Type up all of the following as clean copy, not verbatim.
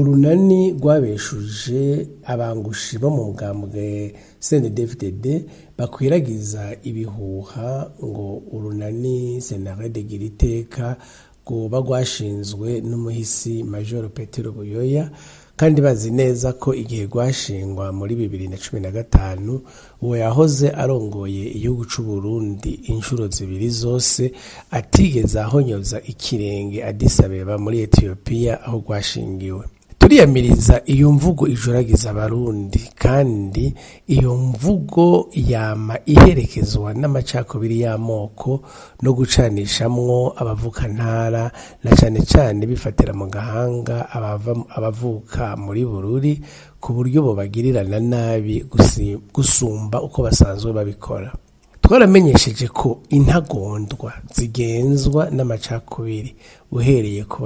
Urwo runani rwabeshuje abangushi bo mu mugambwe CNDD-FDD bakwiragiza ibihuha ngo urunani Senarede Giriteka rwoba rwashinzwe n'umuhisi Major Petero Buyoya, kandi bazi neza ko igihe rwashingwa muri 2015 uwo yahoze arongoye igihugu c'u Burundi inshuro zibiri zose atigeze ahonyoza ikirenge Addis Abeba muri Ethiopia aho rwashingiwe. Turiyamiriza iyo mvugo ijoragiza Abarundi, kandi iyo mvugo yama iherekezwa n'amacakubiri y'amoko no gucanishamwo abavukantara, na cane cane bifatira mu gahanga abavuka muri Bururi, ku buryo bobagirirana nabi gusumba uko basanzwe babikora. Twaramenyesheje ko intagondwa zigenzwa n'amacakubiri, uhereye ku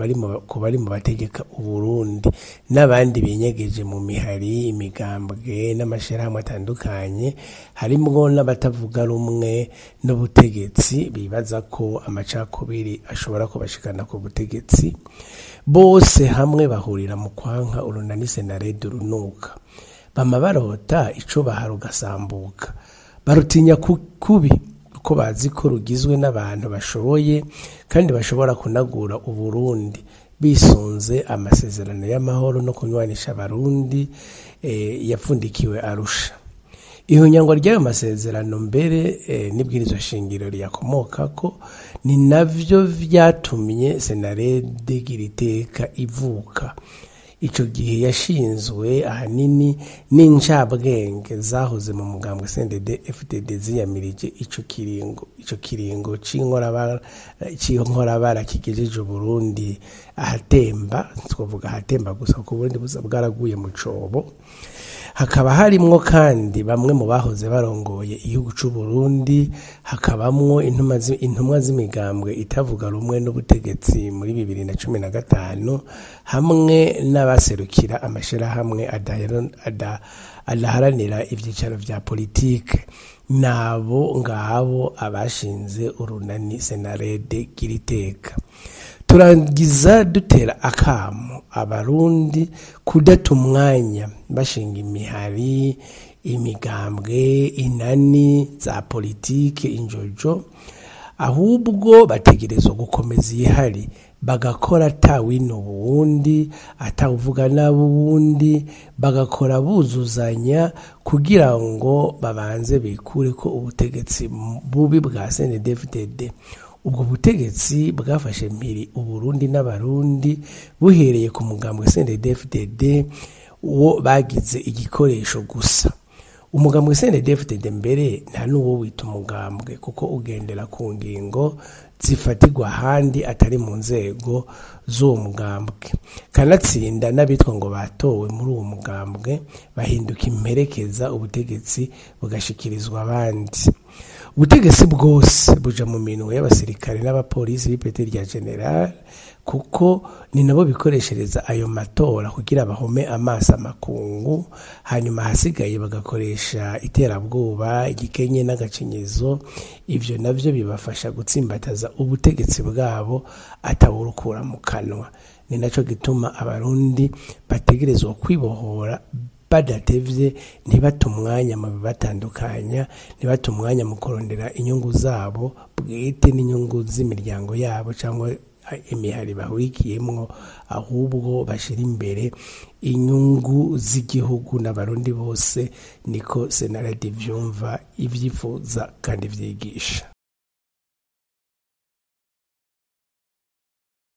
bari mu bategeka Uburundi n'abandi binyegeje mu mihari, imigambwe n'amashirahamwe atandukanye, harimwo n'abatavuga rumwe n'ubutegetsi bibaza ko amacakubiri ashobora kubashikana ku butegetsi. Bose hamwe bahurira mu kwanka urunani Senarede runuka, bama barota ico baha rugasambuka. Barutinya kubi kuko bazi ko rugizwe n'abantu bashoboye kandi bashobora kunagura Uburundi bisunze amasezerano y'amahoro no kunywanisha Abarundi yapfundikiwe Arusha. Ihonyangwa ry'ayo masezerano mbere n'ibwirizwa shingiro riyakomokako ni navyo vyatumye Senarede Giriteka ivuka. Ico gihe yashinzwe ahanini n'incabwenge zahoze mu mugambwe CNDD-FDD ziyamirije ico kiringo c'inkorabara kigejeje Uburundi ahatemba, twovuga ahatemba gusa kuko Uburundi buza bwaraguye mu cobo. Hakaba harimwo kandi bamwe mu bahoze barongoye igihugu c'u Burundi, hakabamwo intumwa z'imigambwe itavuga rumwe n'ubutegetsi muri 2015, hamwe n'abaserukira amashirahamwe adaharanira ivyicaro vya politike. Nabo ngabo abashinze urunani Senarede Giriteka. Turangiza dutera akamo Abarundi kudata umwanya bashinga imihari, imigambwe, inani za politike injojo, ahubwo bategerezwa gukomeza ihari bagakora atawino uwundi, atawuvuga nabi uwundi, bagakora buzuzanya kugira ngo babanze bikure ko ubutegetsi bubi bwa CNDD-FDD. Ubwo butegetsi bwafashe mpiri Uburundi n'Abarundi buhereye ku mugambwe CNDD-FDD wo bagize igikoresho gusa. Umugambwe CNDD-FDD mbere nta n'uwo wita umugambwe kuko ugendera ku ngingo zifatirwa ahandi atari mu nzego z'uwo mugambwe. Kanatsinda n'abitwa ngo batowe muri uwo mugambwe bahinduka imperekeza, ubutegetsi bugashikirizwa abandi. Ubutegetsi bwose buja mu minwe y'abasirikare n'abapolisi b'ipeti rya general, kuko ni nabo bikoreshereza ayo matora kugira bahome amaso amakungu, hanyuma hasigaye bagakoresha iterabwoba, igikenye n'agacinyizo. Ivyo navyo bibafasha gutsimbataza ubutegetsi bwabo atawurukura mu kanwa. Ni naco gituma Abarundi bategerezwa kwibohora badatevye, ntibate umwanya mu bibatandukanya, ntibate umwanya mu kurondera inyungu zabo bwite n'inyungu z'imiryango yabo cyangwa imihari bahurikiyemwo, ahubwo bashira imbere inyungu z'igihugu n'Abarundi bose. Niko Senarede ivyumva, ivyifuza kandi vyigisha.